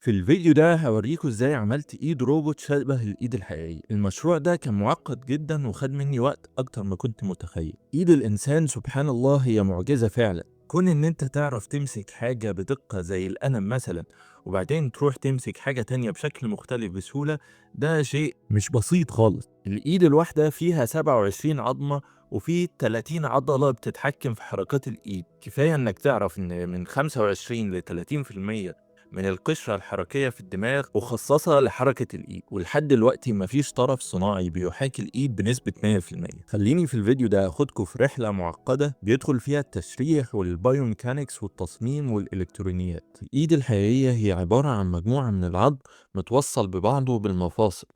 في الفيديو ده هوريكم ازاي عملت ايد روبوت شبه الايد الحقيقية. المشروع ده كان معقد جدا وخد مني وقت اكتر ما كنت متخيل. ايد الانسان سبحان الله هي معجزة فعلا. كون ان انت تعرف تمسك حاجة بدقة زي القلم مثلا، وبعدين تروح تمسك حاجة تانية بشكل مختلف بسهولة، ده شيء مش بسيط خالص. الايد الواحدة فيها 27 عظمة وفي 30 عضلة بتتحكم في حركات الايد. كفاية انك تعرف ان من 25 ل 30% من القشرة الحركية في الدماغ مخصصة لحركة الإيد، ولحد دلوقتي مفيش طرف صناعي بيحاكي الإيد بنسبة 100%. خليني في الفيديو ده أخدكم في رحلة معقدة بيدخل فيها التشريح وال biomechanics والتصميم والإلكترونيات. الإيد الحقيقية هي عبارة عن مجموعة من العظم متوصل ببعضه بالمفاصل،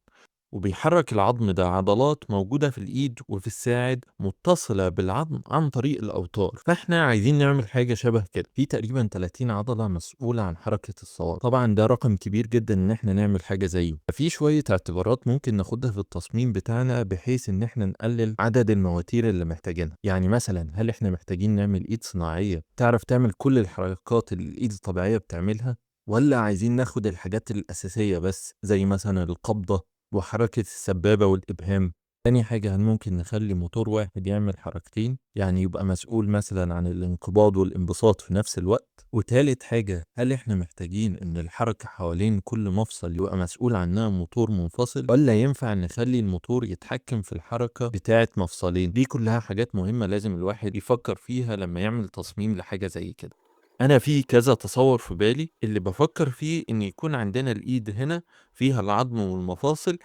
وبيحرك العظم ده عضلات موجودة في الإيد وفي الساعد متصلة بالعظم عن طريق الأوتار. فإحنا عايزين نعمل حاجة شبه كده. في تقريبا 30 عضلة مسؤولة عن حركة الصوابع، طبعا ده رقم كبير جدا إن إحنا نعمل حاجة زيه. ففي شوية اعتبارات ممكن ناخدها في التصميم بتاعنا بحيث إن إحنا نقلل عدد المواتير اللي محتاجينها. يعني مثلا هل إحنا محتاجين نعمل إيد صناعية تعرف تعمل كل الحركات اللي الإيد الطبيعية بتعملها، ولا عايزين ناخد الحاجات الأساسية بس زي مثلا القبضة وحركة السبابة والإبهام؟ تاني حاجة، هل ممكن نخلي موتور واحد يعمل حركتين، يعني يبقى مسؤول مثلا عن الانقباض والانبساط في نفس الوقت؟ وتالت حاجة، هل احنا محتاجين ان الحركة حوالين كل مفصل يبقى مسؤول عنها موتور منفصل، ولا ينفع نخلي الموتور يتحكم في الحركة بتاعة مفصلين؟ دي كلها حاجات مهمة لازم الواحد يفكر فيها لما يعمل تصميم لحاجة زي كده. أنا في كذا تصور في بالي، اللي بفكر فيه إن يكون عندنا الإيد هنا فيها العظم والمفاصل،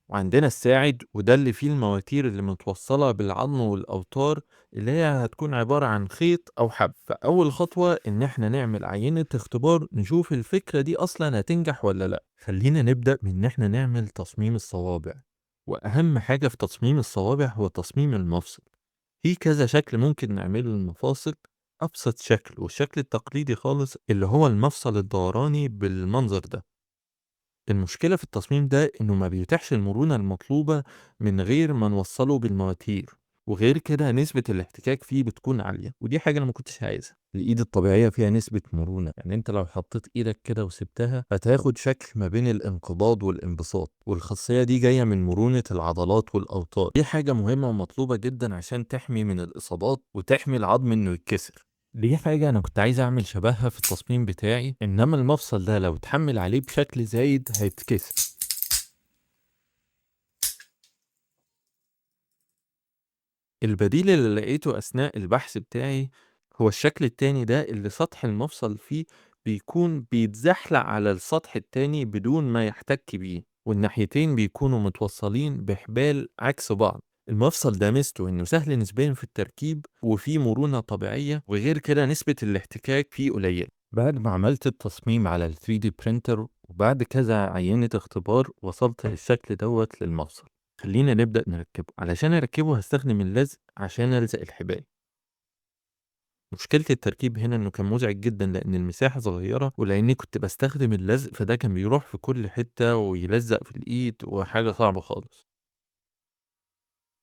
وعندنا الساعد وده اللي فيه المواتير اللي متوصلة بالعظم والأوتار اللي هي هتكون عبارة عن خيط أو حبل. فأول خطوة إن إحنا نعمل عينة اختبار نشوف الفكرة دي أصلا هتنجح ولا لأ. خلينا نبدأ من إن إحنا نعمل تصميم الصوابع، وأهم حاجة في تصميم الصوابع هو تصميم المفصل. في كذا شكل ممكن نعمله للمفاصل. أبسط شكل والشكل التقليدي خالص اللي هو المفصل الدوراني بالمنظر ده. المشكلة في التصميم ده إنه ما بيتيحش المرونة المطلوبة من غير ما نوصله بالمواتير، وغير كده نسبة الاحتكاك فيه بتكون عالية، ودي حاجة أنا ما كنتش عايزها. الإيد الطبيعية فيها نسبة مرونة، يعني أنت لو حطيت إيدك كده وسبتها هتاخد شكل ما بين الانقباض والانبساط، والخاصية دي جاية من مرونة العضلات والأوتار. دي حاجة مهمة ومطلوبة جدا عشان تحمي من الإصابات وتحمي العظم إنه يتكسر. دي حاجة أنا كنت عايز أعمل شبهها في التصميم بتاعي، إنما المفصل ده لو اتحمل عليه بشكل زايد هيتكسر. البديل اللي لقيته أثناء البحث بتاعي هو الشكل التاني ده، اللي سطح المفصل فيه بيكون بيتزحلق على السطح التاني بدون ما يحتك بيه، والناحيتين بيكونوا متوصلين بحبال عكس بعض. المفصل ده ميزته إنه سهل نسبيا في التركيب وفيه مرونة طبيعية، وغير كده نسبة الاحتكاك فيه قليلة. بعد ما عملت التصميم على ال 3D printer وبعد كذا عينة اختبار وصلت للشكل دوت للمفصل. خلينا نبدأ نركبه. علشان أركبه هستخدم اللزق عشان ألزق الحبال. مشكلة التركيب هنا إنه كان مزعج جدا لأن المساحة صغيرة، ولأني كنت بستخدم اللزق فده كان بيروح في كل حتة ويلزق في الإيد، وحاجة صعبة خالص.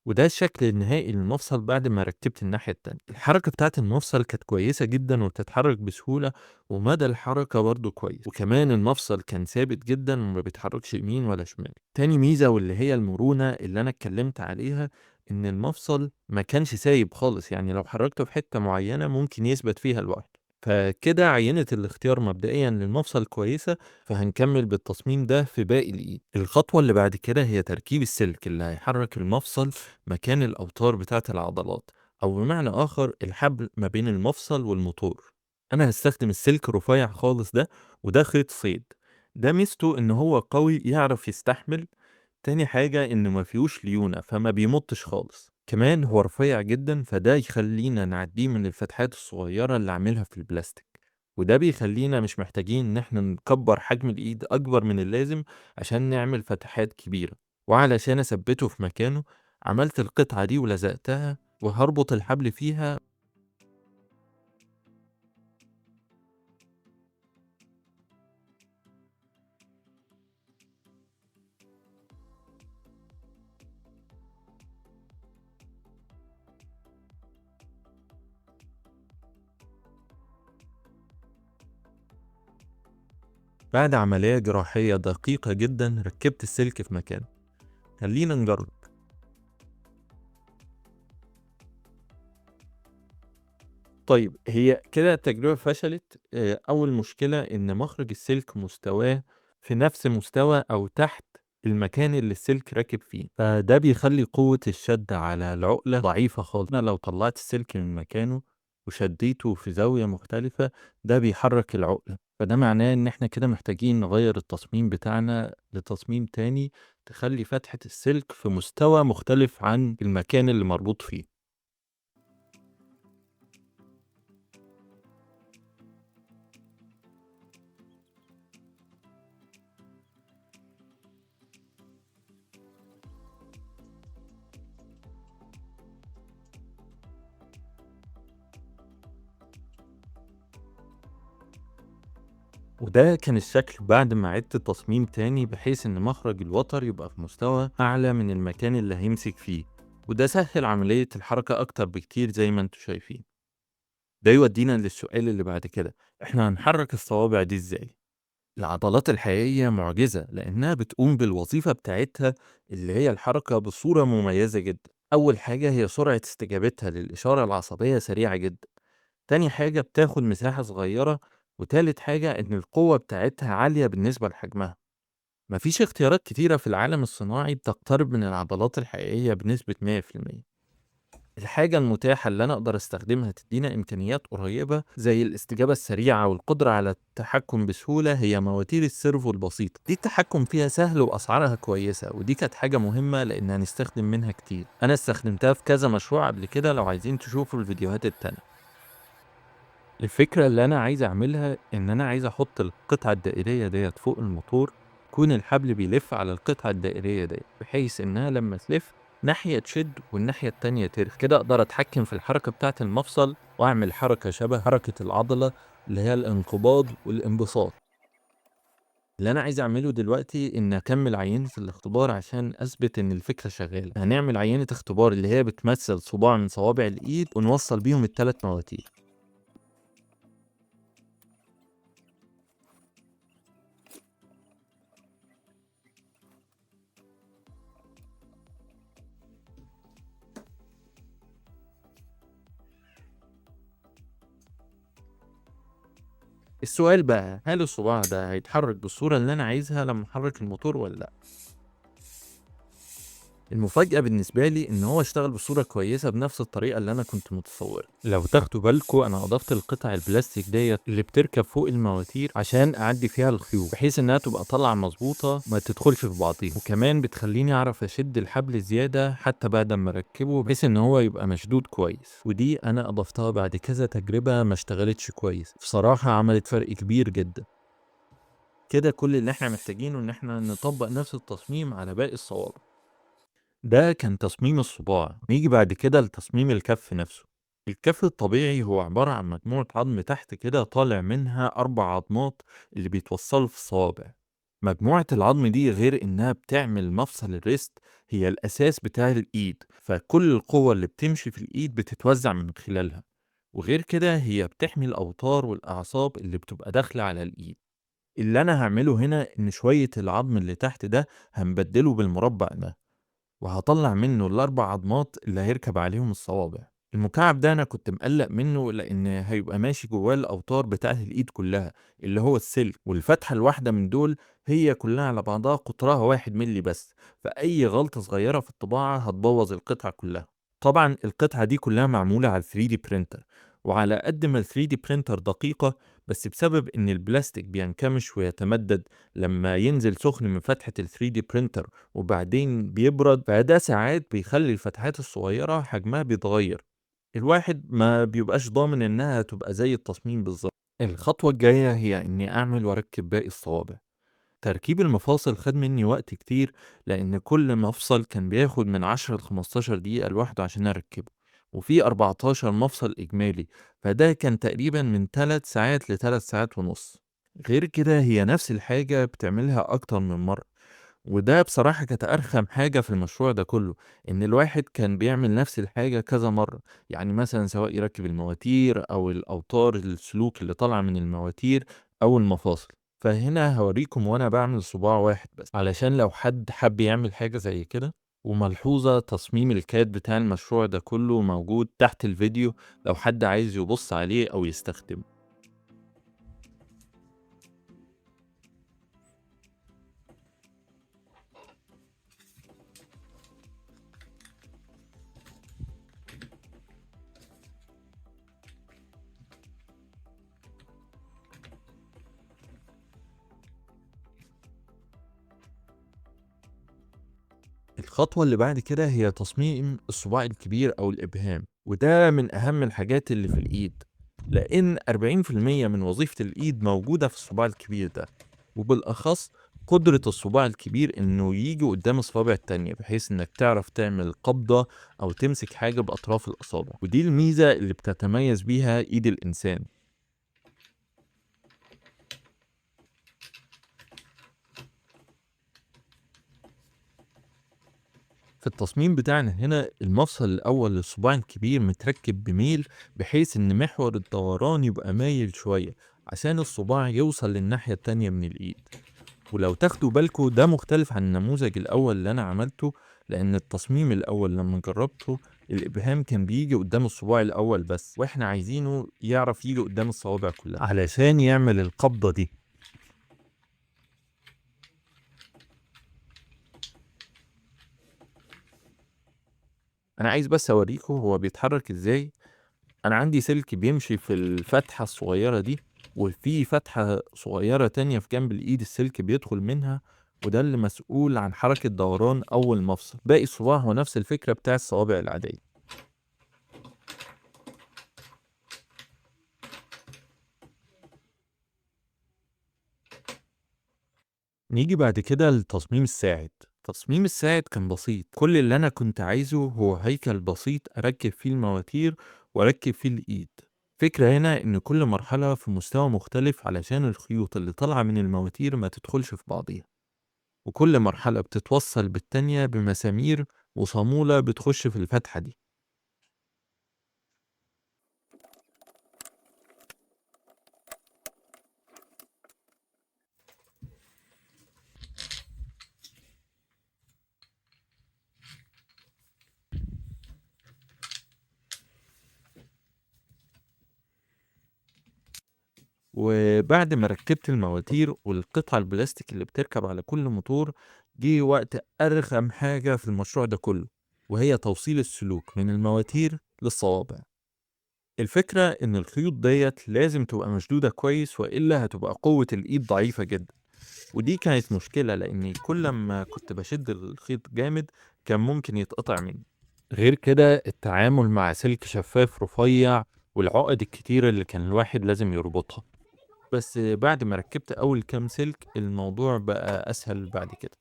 وده الشكل النهائي للمفصل بعد ما ركبت الناحية التانية. الحركة بتاعت المفصل كانت كويسة جدا وبتتحرك بسهولة، ومدى الحركة برضو كويس، وكمان المفصل كان ثابت جدا وما بيتحركش يمين ولا شمال. تاني ميزة واللي هي المرونة اللي أنا اتكلمت عليها، إن المفصل ما كانش سايب خالص، يعني لو حركته في حتة معينة ممكن يثبت فيها لوحده. فكده عينة الاختيار مبدئيا للمفصل كويسة، فهنكمل بالتصميم ده في باقي الإيد. الخطوة اللي بعد كده هي تركيب السلك اللي هيحرك المفصل مكان الأوتار بتاعة العضلات، أو بمعنى آخر الحبل ما بين المفصل والموتور. أنا هستخدم السلك الرفيع خالص ده، وده خيط صيد. ده ميزته إن هو قوي يعرف يستحمل. تاني حاجة إنه ما فيهوش ليونة فما بيمطش خالص. كمان هو رفيع جدا، فده يخلينا نعديه من الفتحات الصغيرة اللي عاملها في البلاستيك، وده بيخلينا مش محتاجين إن احنا نكبر حجم الإيد أكبر من اللازم عشان نعمل فتحات كبيرة. وعلشان أثبته في مكانه عملت القطعة دي ولزقتها، وهربط الحبل فيها. بعد عملية جراحية دقيقة جدا ركبت السلك في مكانه. خلينا نجرب. طيب هي كده التجربة فشلت. أول مشكلة إن مخرج السلك مستواه في نفس مستوى أو تحت المكان اللي السلك راكب فيه، فده بيخلي قوة الشد على العقلة ضعيفة خالص. أنا لو طلعت السلك من مكانه وشديته في زاوية مختلفة ده بيحرك العقلة، فده معناه إن إحنا كده محتاجين نغير التصميم بتاعنا لتصميم تاني تخلي فتحة السلك في مستوى مختلف عن المكان اللي مربوط فيه. وده كان الشكل بعد ما عدت التصميم تاني بحيث ان مخرج الوتر يبقى في مستوى اعلى من المكان اللي هيمسك فيه، وده سهل عملية الحركة اكتر بكتير زي ما انتم شايفين. ده يودينا للسؤال اللي بعد كده، احنا هنحرك الصوابع دي ازاي؟ العضلات الحقيقية معجزة لانها بتقوم بالوظيفة بتاعتها اللي هي الحركة بصورة مميزة جدا. اول حاجة هي سرعة استجابتها للإشارة العصبية سريعة جدا، تاني حاجة بتاخد مساحة صغيرة، وتالت حاجة إن القوة بتاعتها عالية بالنسبة لحجمها. مفيش اختيارات كتيرة في العالم الصناعي بتقترب من العضلات الحقيقية بنسبة 100%. الحاجة المتاحة اللي أنا أقدر أستخدمها تدينا إمكانيات قريبة زي الاستجابة السريعة والقدرة على التحكم بسهولة هي مواتير ال servo البسيطة. دي التحكم فيها سهل وأسعارها كويسة، ودي كانت حاجة مهمة لأن هنستخدم منها كتير. أنا استخدمتها في كذا مشروع قبل كده، لو عايزين تشوفوا الفيديوهات التانية. الفكرة اللي أنا عايز أعملها إن أنا عايز أحط القطعة الدائرية ديت فوق الموتور، يكون الحبل بيلف على القطعة الدائرية ديت بحيث إنها لما تلف ناحية تشد والناحية التانية ترخي، كده أقدر أتحكم في الحركة بتاعة المفصل وأعمل حركة شبه حركة العضلة اللي هي الانقباض والانبساط. اللي أنا عايز أعمله دلوقتي إن أكمل عينة الاختبار عشان أثبت إن الفكرة شغالة. هنعمل عينة اختبار اللي هي بتمثل صباع من صوابع الإيد ونوصل بيهم التلات مواتير. السؤال بقى، هل الصباع ده هيتحرك بالصورة اللي أنا عايزها لما أحرك الموتور ولا لأ؟ المفاجأة بالنسبة لي إن هو اشتغل بصورة كويسة بنفس الطريقة اللي أنا كنت متصورها. لو تاخدوا بالكم أنا أضفت القطع البلاستيك ديت اللي بتركب فوق المواتير عشان أعدي فيها الخيوط بحيث إنها تبقى طالعة مظبوطة ما تدخلش في بعضيها، وكمان بتخليني أعرف أشد الحبل زيادة حتى بعد ما أركبه بحيث إن هو يبقى مشدود كويس. ودي أنا أضفتها بعد كذا تجربة ما اشتغلتش كويس، بصراحة عملت فرق كبير جدا. كده كل اللي احنا محتاجينه إن احنا نطبق نفس التصميم على باقي الصوابع. ده كان تصميم الصباع. نيجي بعد كده لتصميم الكف نفسه. الكف الطبيعي هو عبارة عن مجموعة عظم تحت كده طالع منها 4 عظمات اللي بيتوصلوا في الصوابع. مجموعة العظم دي غير إنها بتعمل مفصل الريست، هي الأساس بتاع الإيد، فكل القوة اللي بتمشي في الإيد بتتوزع من خلالها، وغير كده هي بتحمي الأوتار والأعصاب اللي بتبقى داخلة على الإيد. اللي أنا هعمله هنا إن شوية العظم اللي تحت ده هنبدله بالمربع ده، وهطلع منه ال4 عظمات اللي هيركب عليهم الصوابع. المكعب ده أنا كنت مقلق منه لأن هيبقى ماشي جواه الأوتار بتاعت الإيد كلها اللي هو السلك، والفتحة الواحدة من دول هي كلها على بعضها قطرها 1 ملي بس، فأي غلطة صغيرة في الطباعة هتبوظ القطعة كلها. طبعا القطعة دي كلها معمولة على 3D printer، وعلى قد ما 3D printer دقيقة بس بسبب إن البلاستيك بينكمش ويتمدد لما ينزل سخن من فتحة 3D printer وبعدين بيبرد، فده ساعات بيخلي الفتحات الصغيرة حجمها بيتغير، الواحد ما بيبقاش ضامن إنها تبقى زي التصميم بالظبط. الخطوة الجاية هي إني أعمل وأركب باقي الصوابع. تركيب المفاصل خد مني وقت كتير لأن كل مفصل كان بياخد من 10 ل 15 دقيقة لوحده عشان أركبه، وفي 14 مفصل إجمالي، فده كان تقريبا من 3 ساعات ل3 ساعات ونص. غير كده هي نفس الحاجة بتعملها أكتر من مرة، وده بصراحة كانت أرخم حاجة في المشروع ده كله، إن الواحد كان بيعمل نفس الحاجة كذا مرة، يعني مثلا سواء يركب المواتير أو الأوتار السلوك اللي طالعة من المواتير أو المفاصل. فهنا هوريكم وانا بعمل صباع واحد بس علشان لو حد حب يعمل حاجة زي كده. وملحوظة، تصميم ال CAD بتاع المشروع ده كله موجود تحت الفيديو لو حد عايز يبص عليه او يستخدمه. الخطوة اللي بعد كده هي تصميم الصباع الكبير أو الإبهام، وده من أهم الحاجات اللي في الإيد، لأن 40% من وظيفة الإيد موجودة في الصباع الكبير ده، وبالأخص قدرة الصباع الكبير إنه يجي قدام الصوابع التانية بحيث إنك تعرف تعمل قبضة أو تمسك حاجة بأطراف الأصابع، ودي الميزة اللي بتتميز بيها إيد الإنسان. في التصميم بتاعنا هنا المفصل الأول للصباع الكبير متركب بميل بحيث إن محور الدوران يبقى مايل شوية عشان الصباع يوصل للناحية التانية من الإيد. ولو تاخدوا بالكوا ده مختلف عن النموذج الأول اللي أنا عملته، لأن التصميم الأول لما جربته الإبهام كان بيجي قدام الصباع الأول بس، وإحنا عايزينه يعرف يجي قدام الصوابع كلها علشان يعمل القبضة دي. أنا عايز بس أوريكم هو بيتحرك إزاي. أنا عندي سلك بيمشي في الفتحة الصغيرة دي، وفي فتحة صغيرة تانية في جنب الإيد السلك بيدخل منها، وده اللي مسؤول عن حركة دوران أول مفصل. باقي الصباع هو نفس الفكرة بتاع الصوابع العادية. نيجي بعد كده لتصميم الساعد. تصميم الساعد كان بسيط، كل اللي أنا كنت عايزه هو هيكل بسيط أركب فيه المواتير وأركب فيه الإيد. فكرة هنا إن كل مرحلة في مستوى مختلف علشان الخيوط اللي طالعة من المواتير ما تدخلش في بعضيها، وكل مرحلة بتتوصل بالتانية بمسامير وصامولة بتخش في الفتحة دي. وبعد ما ركبت المواتير والقطعة البلاستيك اللي بتركب على كل موتور، جه وقت أرخم حاجة في المشروع ده كله، وهي توصيل السلوك من المواتير للصوابع. الفكرة إن الخيوط ديت لازم تبقى مشدودة كويس، وإلا هتبقى قوة الإيد ضعيفة جدا، ودي كانت مشكلة لأني كل ما كنت بشد الخيط جامد كان ممكن يتقطع مني. غير كده التعامل مع سلك شفاف رفيع والعقد الكتيرة اللي كان الواحد لازم يربطها. بس بعد ما ركبت أول كام سلك الموضوع بقى أسهل بعد كده.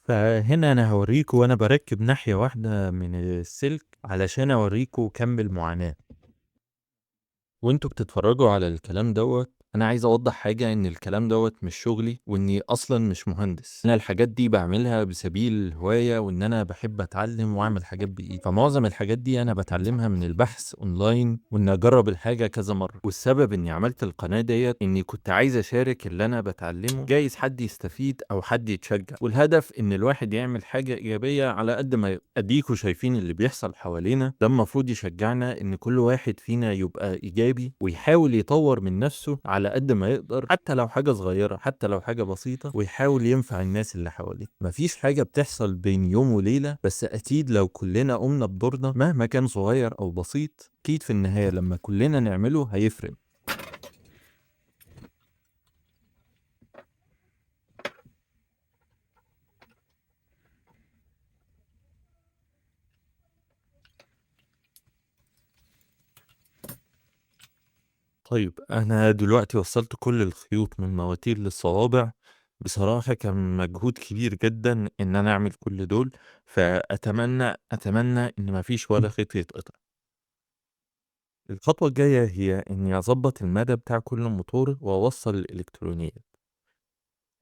فهنا أنا هوريكم وأنا بركب ناحية واحدة من السلك علشان أوريكم كم المعاناة. وانتوا بتتفرجوا على الكلام دوت، أنا عايز أوضح حاجة، إن الكلام دوت مش شغلي، وإني أصلاً مش مهندس. أنا الحاجات دي بعملها بسبيل الهواية، وإن أنا بحب أتعلم وأعمل حاجات بإيدي. فمعظم الحاجات دي أنا بتعلمها من البحث أونلاين، وإن أجرب الحاجة كذا مرة. والسبب إني عملت القناة ديت إني كنت عايز أشارك اللي أنا بتعلمه، جايز حد يستفيد أو حد يتشجع. والهدف إن الواحد يعمل حاجة إيجابية على قد ما يقدر. أديكوا شايفين اللي بيحصل حوالينا ده المفروض يشجعنا إن كل واحد فينا يبقى إيجابي ويحاول يطور من نفسه على قد ما يقدر، حتى لو حاجة صغيرة، حتى لو حاجة بسيطة، ويحاول ينفع الناس اللي حواليه. مفيش حاجة بتحصل بين يوم وليلة، بس أكيد لو كلنا قمنا بدورنا مهما كان صغير أو بسيط، أكيد في النهاية لما كلنا نعمله هيفرق. طيب أنا دلوقتي وصلت كل الخيوط من مواتير للصوابع. بصراحة كان مجهود كبير جدا إن أنا أعمل كل دول، فأتمنى إن مفيش ولا خيط يتقطع. الخطوة الجاية هي إني أظبط المدى بتاع كل موتور وأوصل الإلكترونيات.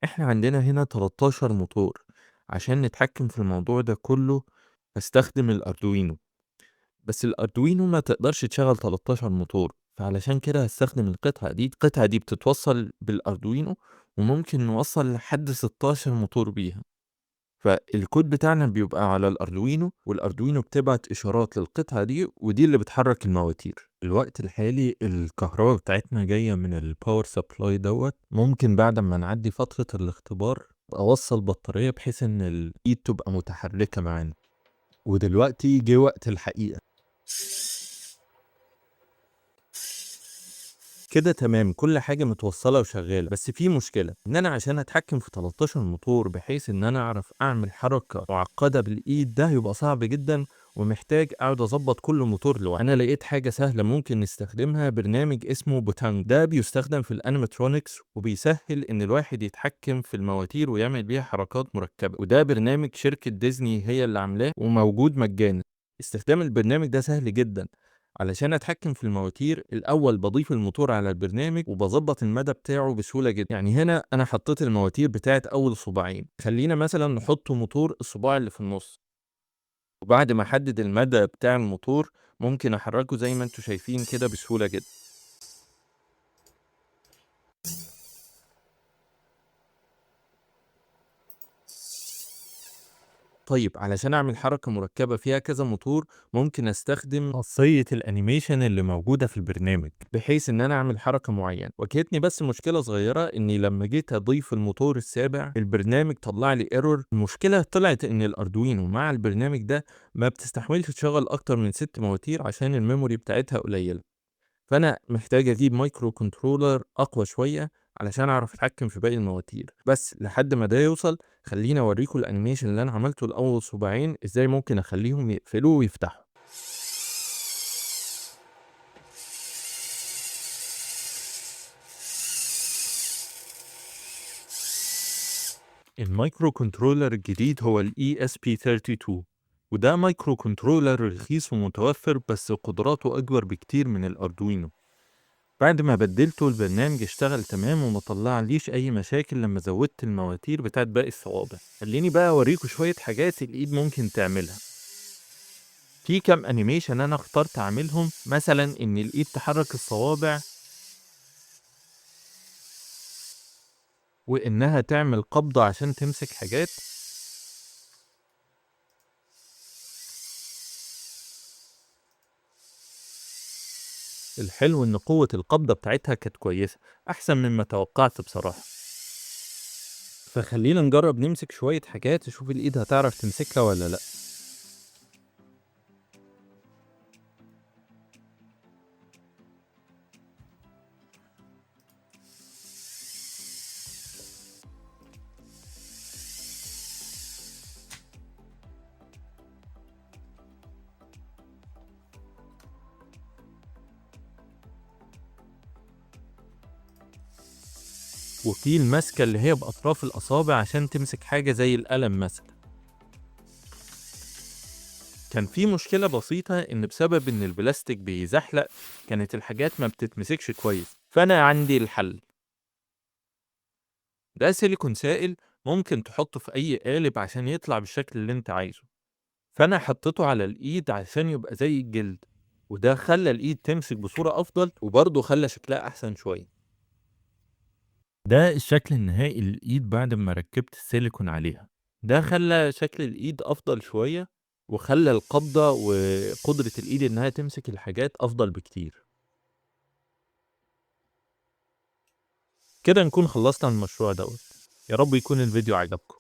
إحنا عندنا هنا 13 موتور. عشان نتحكم في الموضوع ده كله هستخدم الأردوينو، بس الأردوينو ما تقدرش تشغل 13 موتور، فعلشان كده هستخدم القطعة دي. القطعة دي بتتوصل بالأردوينو وممكن نوصل لحد 16 موتور بيها. فالكود بتاعنا بيبقى على الأردوينو، والأردوينو بتبعت إشارات للقطعة دي، ودي اللي بتحرك المواتير. الوقت الحالي الكهرباء بتاعتنا جاية من ال power supply دوت. ممكن بعد ما نعدي فترة الاختبار أوصل بطارية بحيث إن الإيد تبقى متحركة معانا. ودلوقتي جه وقت الحقيقة. كده تمام، كل حاجة متوصلة وشغالة، بس في مشكلة إن أنا عشان أتحكم في 13 موتور بحيث إن أنا أعرف أعمل حركة معقدة بالإيد ده هيبقى صعب جدا، ومحتاج أقعد أظبط كل موتور لوحده. أنا لقيت حاجة سهلة ممكن نستخدمها، برنامج اسمه Bottango. ده بيستخدم في ال animatronics وبيسهل إن الواحد يتحكم في المواتير ويعمل بيها حركات مركبة، وده برنامج شركة ديزني هي اللي عاملاه وموجود مجانا. استخدام البرنامج ده سهل جدا. علشان اتحكم في المواتير الاول بضيف الموتور على البرنامج وبظبط المدى بتاعه بسهولة جدا. يعني هنا انا حطيت المواتير بتاعت اول صباعين، خلينا مثلا نحط موتور الصباع اللي في النص، وبعد ما احدد المدى بتاع الموتور ممكن احركه زي ما انتم شايفين كده بسهولة جدا. طيب علشان اعمل حركة مركبة فيها كذا موتور ممكن استخدم خاصية ال animation اللي موجودة في البرنامج بحيث ان انا اعمل حركة معينة. واجهتني بس مشكلة صغيرة، اني لما جيت اضيف الموتور السابع البرنامج طلع لي error. المشكلة طلعت ان الاردوينو مع البرنامج ده ما بتستحملش تشغل اكتر من 6 مواتير عشان ال memory بتاعتها قليلة، فانا محتاج اجيب microcontroller اقوى شوية علشان اعرف اتحكم في باقي المواتير. بس لحد ما ده يوصل خليني اوريكم ال animation اللي انا عملته الاول صباعين ازاي ممكن اخليهم يقفلوا ويفتحوا. ال microcontroller الجديد هو ال ESP32، وده microcontroller رخيص ومتوفر بس قدراته اكبر بكتير من الاردوينو. بعد ما بدلته البرنامج اشتغل تمام وما طلعليش اي مشاكل لما زودت المواتير بتاعت باقي الصوابع. خليني بقى اوريكم شوية حاجات الايد ممكن تعملها. في كام animation انا اخترت اعملهم، مثلا ان الايد تحرك الصوابع، وانها تعمل قبضة عشان تمسك حاجات، الحلو ان قوة القبضة بتاعتها كانت كويسة احسن مما توقعت بصراحة. فخلينا نجرب نمسك شوية حاجات نشوف الايد هتعرف تمسكها ولا لا. وفي الماسكة اللي هي بأطراف الأصابع عشان تمسك حاجة زي القلم مثلا. كان في مشكلة بسيطة إن بسبب إن البلاستيك بيزحلق كانت الحاجات ما بتتمسكش كويس، فأنا عندي الحل. ده سيليكون سائل ممكن تحطه في أي قالب عشان يطلع بالشكل اللي أنت عايزه، فأنا حطيته على الإيد عشان يبقى زي الجلد، وده خلى الإيد تمسك بصورة أفضل وبرضه خلى شكلها أحسن شوية. ده الشكل النهائي للإيد بعد ما ركبت السيليكون عليها. ده خلى شكل الإيد أفضل شوية، وخلى القبضة وقدرة الإيد إنها تمسك الحاجات أفضل بكتير. كده نكون خلصنا المشروع دوت. يا رب يكون الفيديو عجبكم.